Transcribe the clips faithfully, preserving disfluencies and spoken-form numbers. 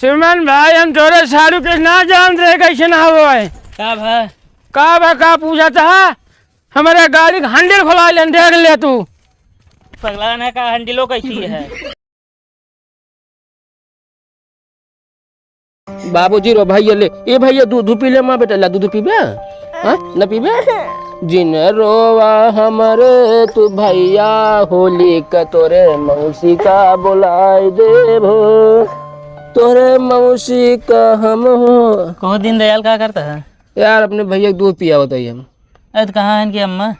सुमन भाई, हम तोरे साढ़ू के ना जानत रहे, कैसे ना होए। का भा? का भा, का पूछत ह? हमरे गाड़ी के handle खोलाइ लेन, देख ले तू। पगला ना का, handle-ओ कैसी है? बाबूजी रो भैया ले, ए भैया दूध पी ले, माँ बेटा ला दूध पीबे? हाँ, न पीबे? जिन रोवा हमरे तू भैया, होली का तोरे मौसी का बुलाए देबो, तोरे मौसी का हम हो। कहो दीनदयाल, का करता है? यार, अपने भैया के दूध पियावत ही हम। अरे, तो कहाँ है इनकी अम्मा?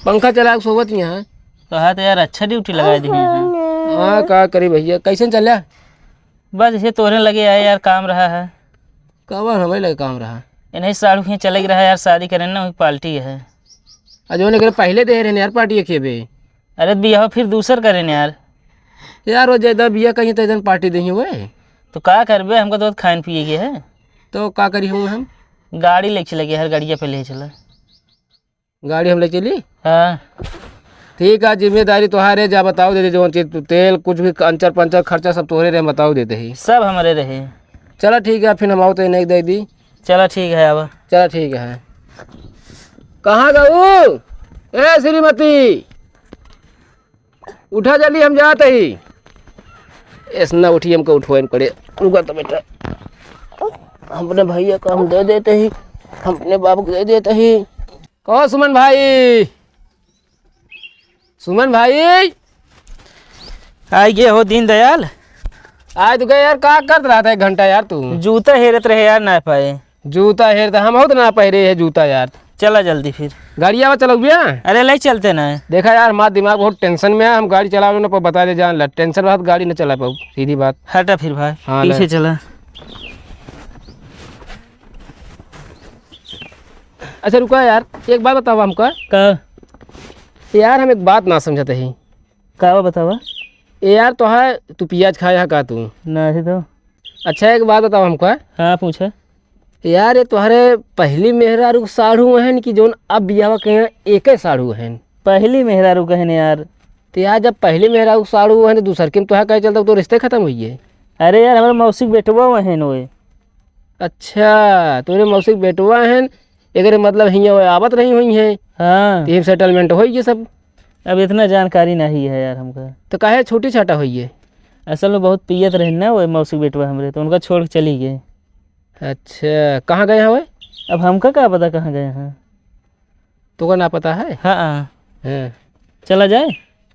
पंखा चला के सोवत ही हैं। तो हाँ, तो यार, अच्छा duty लगाइ दिहे हैं। हाँ, का करी भैया, कैसन चल्या? बस इसे तोरे लगे आए यार, काम रहा है। कवन हमें लगे काम रहा? इन्हें साढ़ू के चले रहा यार, शादी करेन ना, वही party है। आ, जौन एकरे पहिले देहे रहेन यार party एक बे। अरे, बियाह फिर दूसर करेन यार। यार, वो जैदा बियाह कहीं तो जन party देही हुए। तो का करबे, हमका तो खाइन पिए के है। तो का करी हुए हम? गाड़ी लेके चले गए, हर गाड़िया पे ले चला। गाड़ी हम ले चली? हाँ। ठीक है, जिम्मेदारी तोहारे, जा बताओ दे दे, जौन चीज तू, तेल, कुछ भी अंचर पंचर खर्चा सब तोहरे रहे, हम बताओ देते ही। सब हमरे रहे। चला ठीक है, फिर हम आओ तो इन्हें दे दी। चला ठीक है, अब। चला ठीक है। कहाँ गऊ? ए श्रीमती, उठा जल्दी, हम जात ही। ऐसना उठी, हमको उठवाइन पड़े। रुका तो बेटा, हम अपने भैया का हम दे देते ही, हम अपने बाबू को दे देते ही। कहो सुमन भाई, सुमन भाई। आइ गए हो दीनदयाल? आइ तो गए यार, का करत रहा था एक घंटा यार तू? जूता हेरत रहे यार, ना पाए। जूता हेरत, हम बहुत ना पहिरे है जूता यार। चला जल्दी फिर। गाड़ी आवा चलाऊ भैया। अरे ले चलते ना। देखा यार, हमारा दिमाग बहुत tension में है, हम गाड़ी चलावे ना पर बता दे जान ला, tension बात गाड़ी ना चला पाऊ, सीधी बात। हटा फिर भाई, हाँ, पीछे ले। चला। अच्छा रुका यार, एक बात बतावा हमका। का? यार हम एक बात ना समझत ही। का बा बतावा? ए यार, तोहार, तू पियाज खाया है का तू? नहीं तो। अच्छा, एक बात बतावा हमका। हाँ, पूछा। यार, ये तोहरे पहली मेहरारू के साढ़ू हन कि जौन अब बियाह के हैं, एके साढ़ू हन? पहली मेहरारू के हन यार। तो यार, जब पहली मेहरारू के साढ़ू हन, तो दूसर के में तोहार कहे चलता, तो रिश्ते खत्म हुई है। अरे यार, हमारे मौसी के बेटवा हन ओए। अच्छा, तोरे मौसी के बेटवा हन, एकरे मतलब हियाँ ओए आवत रही हुई हैं। हाँ। तो ये settlement होई ये सब। अब इतना जानकारी नहीं है यार हमका। तो काहे छोटी छाटा होई है? असल में बहुत पियत रहे ना वो मौसी के बेटवा हमरे, तो उनका छोड़ के चली गए। अच्छा, कहाँ गए हैं वो? अब हमका का पता कहाँ गए हैं। तोका ना पता है? हाँ, हाँ। हैं। चला जाए?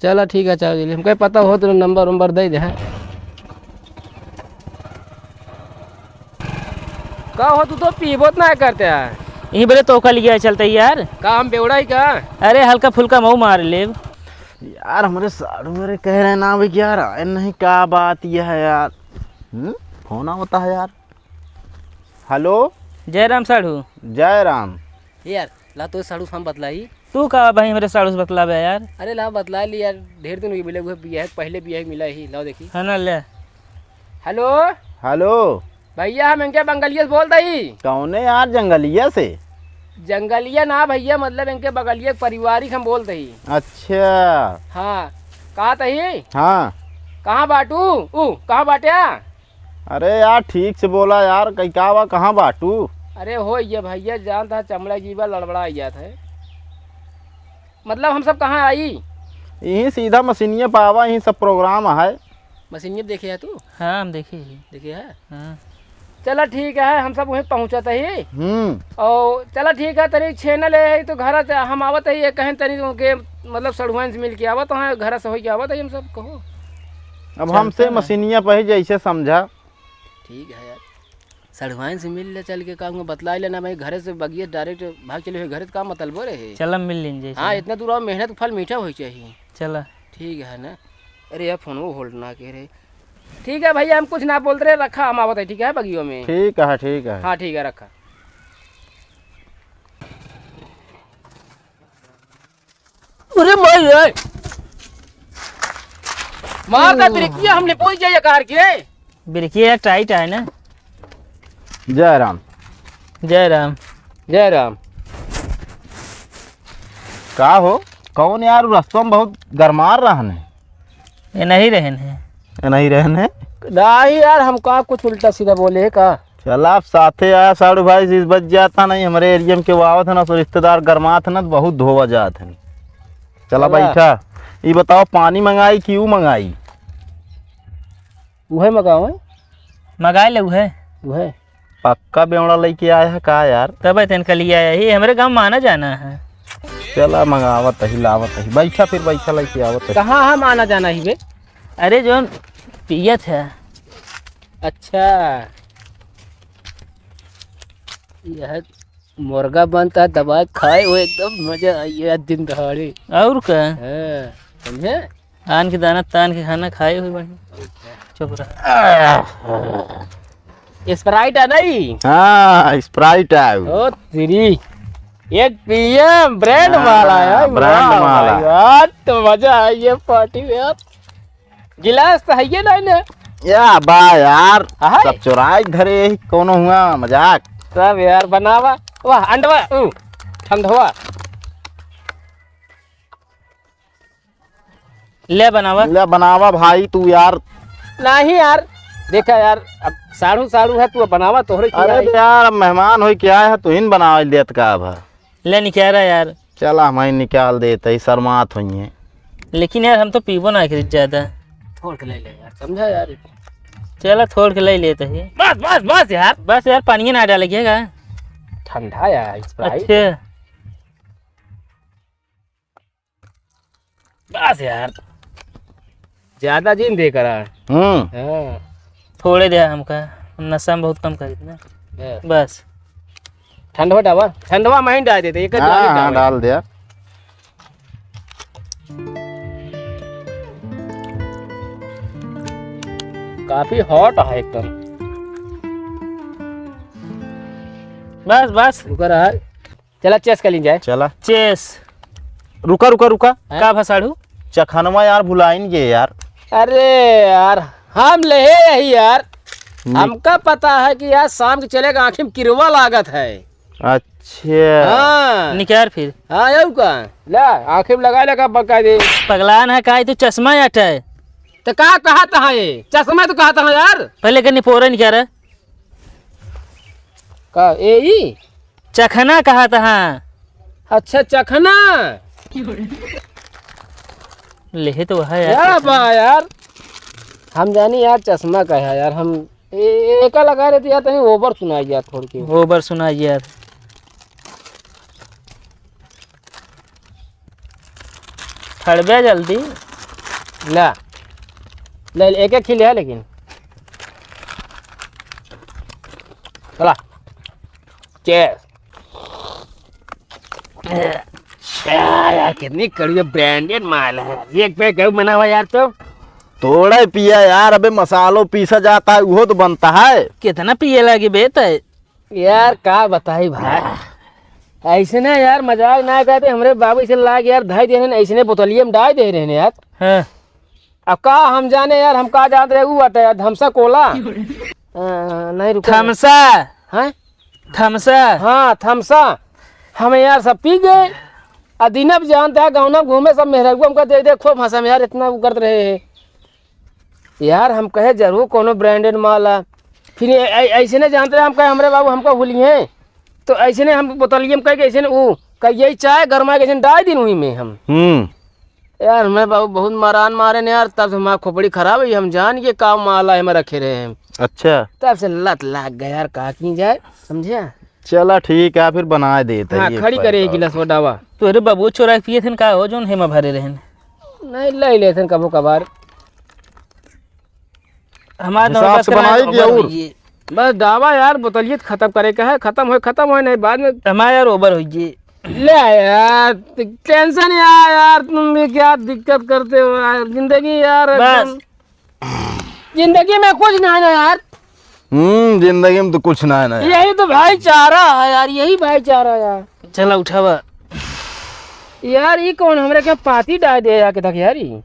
चला ठीक है, चला जल्दी। हमका पता हो तो नंबर वंबर दे दे, हैं। का हो, तू तो पीबोत ना करते है। यहीं बरे तोका लिया चलते यार। का हम बेवड़ा ही का? अरे हल्का फुल्का मऊ मार लेब। यार हमरे साढ़ू मेरे कह रहे ना भाई यार, आए नहीं, का बात यह है यार? हम्म, फोन आवता है यार। हेलो। जय राम साढ़ू। जय राम। ए यार, ला तो साढ़ू से हम बतलाई। तू का भाई हमरे साढ़ू से बतलावे यार? अरे ला बतला ली यार, ढेर दिन हो गए मिले हुए, बियाह के पहले बियाह के मिला ही, लाओ देखी। है ना, ले। हेलो। हेलो। भैया हम इनके बंगलिया से बोल दही। कौने यार जंगलिया से? जंगलिया ना भैया, मतलब इनके बगलिया के पारिवारिक हम बोल दही। अच्छा। हाँ। कहा तही? हाँ। कहाँ बाटू? ऊ, कहाँ बाट्या? अरे यार, ठीक से बोला यार, कई का बा, कहाँ बाटू? अरे हो ये भैया, जानता चमड़ा जीवा लड़बड़ा जात है। मतलब हम सब कहाँ आई? यहीं सीधा मशीनिया पे आवा, यहीं सब program है। मशीनिया पे देखे है तू? हाँ, हम देखे ही। देखे है? हाँ। चला ठीक है, हम सब वहीं पहुँचत ही। हम्म। और चला ठीक है, तनी छेना ले आई तो घर से हम आवत ही, ये कहें तनी उनके मतलब सड़ुआइन से मिल के आवत हैं, घर से होई के आवत ही हम सब, कहो। अब चलता हमसे है। मशीनिया पे ही जैसे समझा। ठीक है यार, सड़ुआइन से मिल ले चल के, का हुआ बतला लेना, मैं घरे से बगिया direct भाग चले हुए, घरे तो का मतलबो रहे। चला मिल लीन जैसे। हाँ, इतना दूर आओ, मेहनत का फल मीठा होई चाहिए। चला। ठीक है ना। अरे यार, फोन वो hold ना के रहे। ठीक है भैया, हम कुछ ना बोलते रहे, रखा, हम आवत है, ठीक है, बगियों में। ठीक है, ठीक है। हाँ, ठीक है, रखा। अरे माई रे। मार दा ब्रेकिया, हमने पहुंच जाइए कार के। ब्रेकिया यार tight है ना। जय राम। जय राम। जय राम। का हो, कौन यार, रस्तों में बहुत गरमार रहन है? ये नहीं रहन है। ये नहीं रहन है? नहीं यार, हम का कुछ उल्टा सीधा बोले है का? चला, अब साथे आया साढ़ू भाई, इस बज जाता नहीं, हमरे एरिया में केहू आवत है ना, सो रिश्तेदार गरमात है ना, तो बहुत धोवा जात है। चला चला। बैठा, ई बताओ, पानी मंगाई कि ऊ मंगाई? उहे मंगाओ, हैं? मंगाए ले उहे। उहे। पक्का बेवड़ा लेके आया है का यार? तब तेन कल आया, ये हमरे गाँव में आना जाना है। चला, मंगावत ही, लावत ही, बैठा, फिर बैठा, लेके आवत ही। कहाँ हम आना जाना ही बे? अरे, जौन पियत है। अच्छा, यह मुर्गा बनता, दबा खाए, वो एकदम मजा आई है दिन दहाड़े। और का? हाँ, समझे? आन के दाना तान के खाना खाए हुए बढ़िया। चुप रह। Sprite है नहीं? हाँ, Sprite है। ओ तेरी, एक पीएम ब्रांड हाँ, वाला है। ब्रांड वाह वाला। भाई, आज तो मजा आई है पार्टी में यार। गिलास तो है ये नहीं ना? या बा यार, अहै? सब चुराई धरे ही, कौनो हुआ मजाक। सब यार बनावा, वाह अंडवा, ऊ, ठंडवा। ले बनावा। ले बनावा भाई तू यार। नहीं यार, देखा यार, अब साढ़ू साढ़ू है, तू अब बनावा, तोहरे की अरे आई। यार, अब मेहमान होई के आए है, तू ही न बनावे देत का अब। ले निकारा यार। चला, हम ही निकाल देत ही, शर्मात होइए। लेकिन यार, हम तो पीबो ना करी ज्यादा। थोड़ के ले ले यार, समझा यार। चला, थोड़ के ले लेत ही। बस, बस, बस यार। बस यार, पानी ना डाले के का? ठंडा यार, Sprite। अच्छा। बस यार, ज्यादा जिन दे करा। हम्म। हाँ। थोड़े दे हमका, हम नशा में बहुत कम करीत ना। बस। बस। ठंडवा डावा, ठंडवा में ही डाल देते, एक हाँ, डाल हाँ, डाल दे यार। काफी hot है एकदम। बस, बस। रुका रहा। चला, cheers कर ली जाए। चला। Cheers। रुका, रुका, रुका। हैं? का भा साढ़ू? चखनवा यार, भुलाइन गे यार। अरे यार, हम लेहे यही यार। नि- हमका पता है कि यार शाम के चलेगा, आँखी में किरवा लागत है। अच्छा। हाँ। निकार फिर। हाँ, यू का? ला, आँखी में लगा ले का बका दे। पगलान है का, तू चश्मा अटे। तो का कहत है ये? चश्मा तो कहत है यार। पहले के निपोरे निकारा। का, ए ई? चखना कहत हा। अच्छा, चखना। लेहे तो वह यार, या चखना। बा यार। हम जानी यार, चश्मा का है यार, हम ए-, एका लगा रहे थे यार, तनी over सुनाई यार, थोड़ के। Over सुनाई यार। खड़बे जल्दी। ला। ले, ले, एक एक खिले है लेकिन। चला। Cheers। यार, यार, कितनी कड़वी branded माल है। एक पे गऊ बना हुआ यार तो। थोड़ा ही पिया यार, अबे मसालो पीसा जाता है, वो तो बनता है। कितना पिए लागी बे तय? यार, का बताई भाई, ऐसे ना यार, मजाक ना करते, हमरे बाबू से लाग यार, धाई दे रहे हैं, ऐसे ने बोतलिए में डाल दे रहे हैं यार। हाँ। अब का हम जाने यार, हम का जानत रहे, ऊ अटे यार, धमसा कोला। आ, नहीं रुका। थमसा। हैं? थमसा। हाँ, थमसा। हम यार सब पी गए। आ दिन अब जानते हैं, गाँव में घूमे सब मेहरारू हमका देख देख खूब हंसा में यार, इतना ऊ करत रहे हैं। यार, हम कहे जरूर कोनो branded माल आ। फिर ऐ-, ऐ-, ऐसे नहीं जानते, हम कहे हमरे बाबू हमको भूली हैं, तो ऐसे नहीं हम बोतलिए में कह के ऐसे नहीं ऊ कह यही चाय गरमा के ऐसे डाल दिन हुई में हम। हम्म। यार, हमरे बाबू बहुत मारान मारे ने यार, तब से हमारा खोपड़ी खराब है, हम जान के का माल आ, हम रखे रहे हैं। अच्छा। तब से लत लाग गया यार, का की जाए, समझे? चला ठीक है, फिर बनाए देत है हाँ, एक खड़ी पैक करे एक और। गिलास वो डावा। तोहरे बबुआ चोरा के पिए थे न का हो, जौन हेमा भरे रहन? नहीं, ले लेथन कबो कबार। हमार हिसाब नौबत से कराए बनाई तो कि ओवर और? होइए। बस डावा यार, बोतलिए तो खत्म करे का है, खत्म होए, खत्म होए, नहीं बाद में। हमार यार ओवर होइए। ले यार, tension यार, यार तुम भी क्या दिक्कत करते हो यार, जिंदगी यार बस। एकदम जिंदगी में कुछ ना है ना यार। हम्म, जिंदगी में तो कुछ ना है ना यार। यही तो भाईचारा है यार, यही भाईचारा है यार। चला उठावा। यार, ये कौन हमरे के पाती डाल दे जाके तक यार, ये।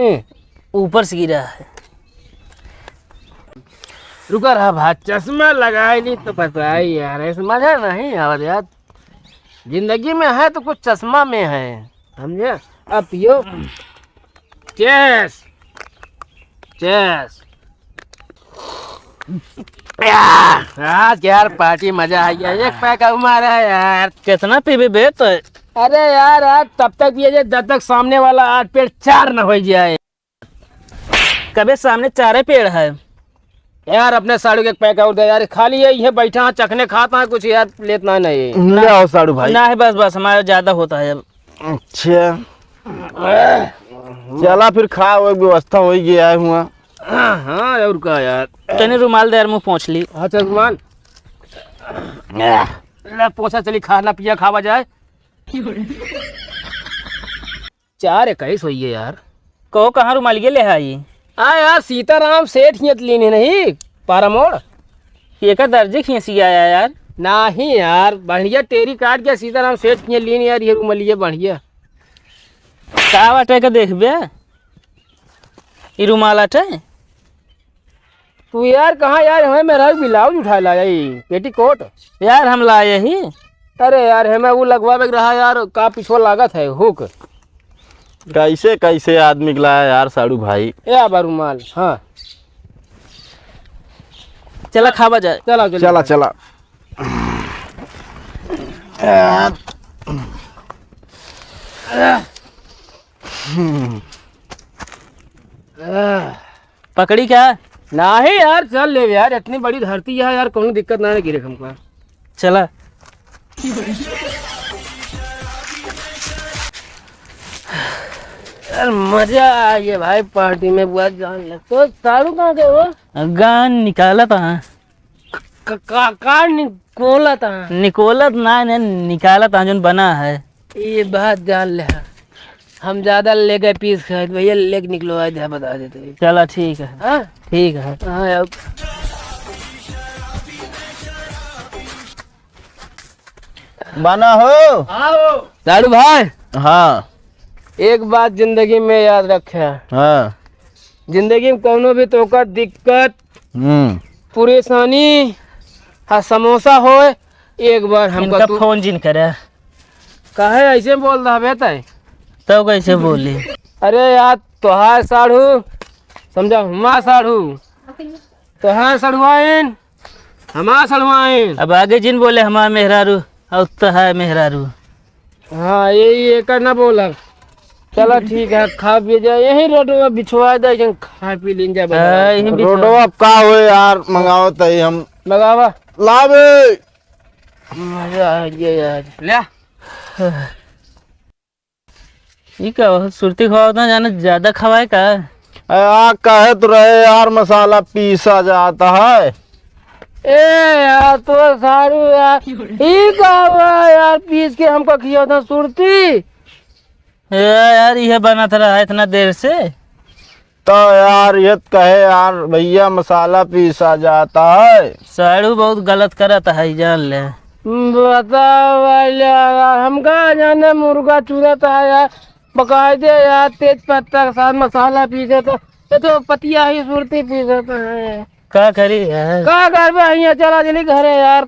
ए। ऊपर से गिरा है। रुका रहा भाई, चश्मा लगाए ली तो बताई यार, ऐसे मजा नहीं आवत यार। जिंदगी में है तो कुछ चश्मा में है, समझे? अब पियो। Cheers। Cheers। यार, आज यार पार्टी मजा आ गया। एक पैक और मारा है यार। कितना पीबे बे तो? अरे यार, आज तब तक पिए जे जब तक सामने वाला आज पेट चार न हो जाए। कबे सामने चारे पेड़ है। यार, अपने साढ़ू के एक पैक और दे यार, खाली ये, ये बैठा है, चखने खाता है कुछ यार, लेत ना नहीं। ले आओ साढ़ू भाई। ना है, बस बस, हमारा ज्यादा होता है अब। अच्छा, चला फिर, खा, वो व्यवस्था हो गया है हुआ। हाँ, हाँ, और का यार। तनी रुमाल दे यार, मुंह पोंछ ली। अच्छा, रुमाल। ले, पोंछा, चली, खाना पिया खावा जाए। चार इक्कीस होइए यार। कहो, कहाँ रुमालिये ले आई? आ यार, सीताराम सेठ हियत लीन है नहीं, पारा मोड़। एकर दर्जी खींची आया यार। नाही यार, बढ़िया टेरी काट के सीताराम सेठ हियत लीन यार, ये रुमालिये बढ़िया। का बाटे के देखबे? ई रुमाल आटे? तू यार कहाँ यार, हमें मेरा ब्लाउज उठा लाया, ई पेटीकोट। यार हम लाए ही। अरे यार, हमें वो लगवावे के रहा यार, का पिछुआ लागत है हुक। कैसे कैसे आदमी के लाया यार साड़ू भाई। ए आबा रुमाल, हाँ। चला खावा जाए। चला, चला। चला, चला। पकड़ी क्या? नाही यार, चल ले यार, इतनी बड़ी धरती है यार, कौनो दिक्कत ना है गिरे हमको। चला। यार, मजा आ गया भाई पार्टी में, बुआ जान लग। तो साड़ू कहाँ गए हो? गान निकाला था। क-, का, का निकोलत हाँ? निकोलत ना, ने निकालत हाँ, जोन बना है। ये बात जान ले हाँ। हम ज्यादा लेके पीस खाए तो भैया लेके निकलो, आज यहाँ बता देते हैं। चला ठीक है। हाँ? ठीक है। हाँ यार। बना हो। आओ। साड़ू भाई। हाँ। एक बात जिंदगी में याद रखे। हाँ। जिंदगी में कौनो भी तोका दिक्कत, हम्म। परेशानी, हाँ, समोसा होए, एक बार हमका इनका तू फोन जिन करे। काहे ऐसे बोल रहा बे तै? तब कैसे बोली? अरे यार, तोहार साढ़ू, समझा, हमार साढ़ू, तोहार सढ़ुआइन, हमार सढ़ुआइन। अब आगे जिन बोले हमार मेहरारू, और तो है मेहरारू। हाँ, यही एकर ना बोलब। चला ठीक है, खा पी जाए, यही रोडवा बिछवा दे, जन खा पी लीन जाए, हाँ, बजाओ। यही बिछवा। रोडवा अब का होए यार, मंगावत है हम। मंगावा। लावे। मजा आ गया यार। ले। ई का हो, सुरती खवावत ना, जाने ज्यादा खवाए का? आ, कहे तो रहे यार, मसाला पीसा जाता है। ए यार, तो सारू यार, ई का हुआ यार, पीस के हमको खिया था सुरती। ए यार, ये बनत रहा इतना देर से। तो यार, ये कहे यार, भैया, मसाला पीसा जाता है। साढ़ू बहुत गलत करत है, जान ले। बताओ यार, हम का जाने मुर्गा चुरत है यार, बकायदे यार, तेज पत्ता के साथ मसाला पीसे तो, ये तो पतिया ही सुरती पीसत है। का करी यार? का करबे हियाँ, चला जल्दी घरे यार।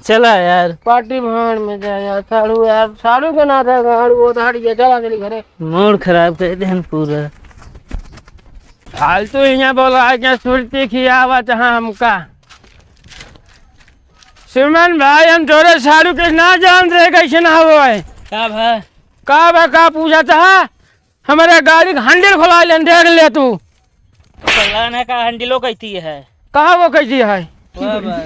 चला यार। पार्टी भाड़ में जा यार, साढ़ू यार, साढ़ू के ना था, साढ़ू वो तो हट गया, चला चली घरे। मूड खराब कर देहन पूरा। फालतू हियाँ बोला है क्या, सुरती खियावा चाहा हमका। सुमन भाई, हम तोरे साढ़ू के ना जान रहे, कैसे ना हो है। का भा? का भा, का पूछा था? हमारे गाड़ी के हैंडल खोला लेन, देख ले तू। पगला ना का हैंडलो कहती है। कहाँ वो कहती है? वाह, वाह।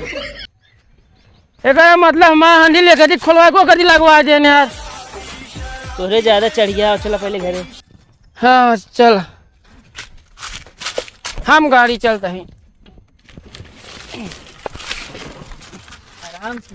एकरा मतलब हमारा हैंडल एक कदी खोलवा को कदी लगवा देने यार। तोहरे ज्यादा चढ़ गया, चला पहले घरे। हाँ, चल। हम गाड़ी चलता ही। आराम से।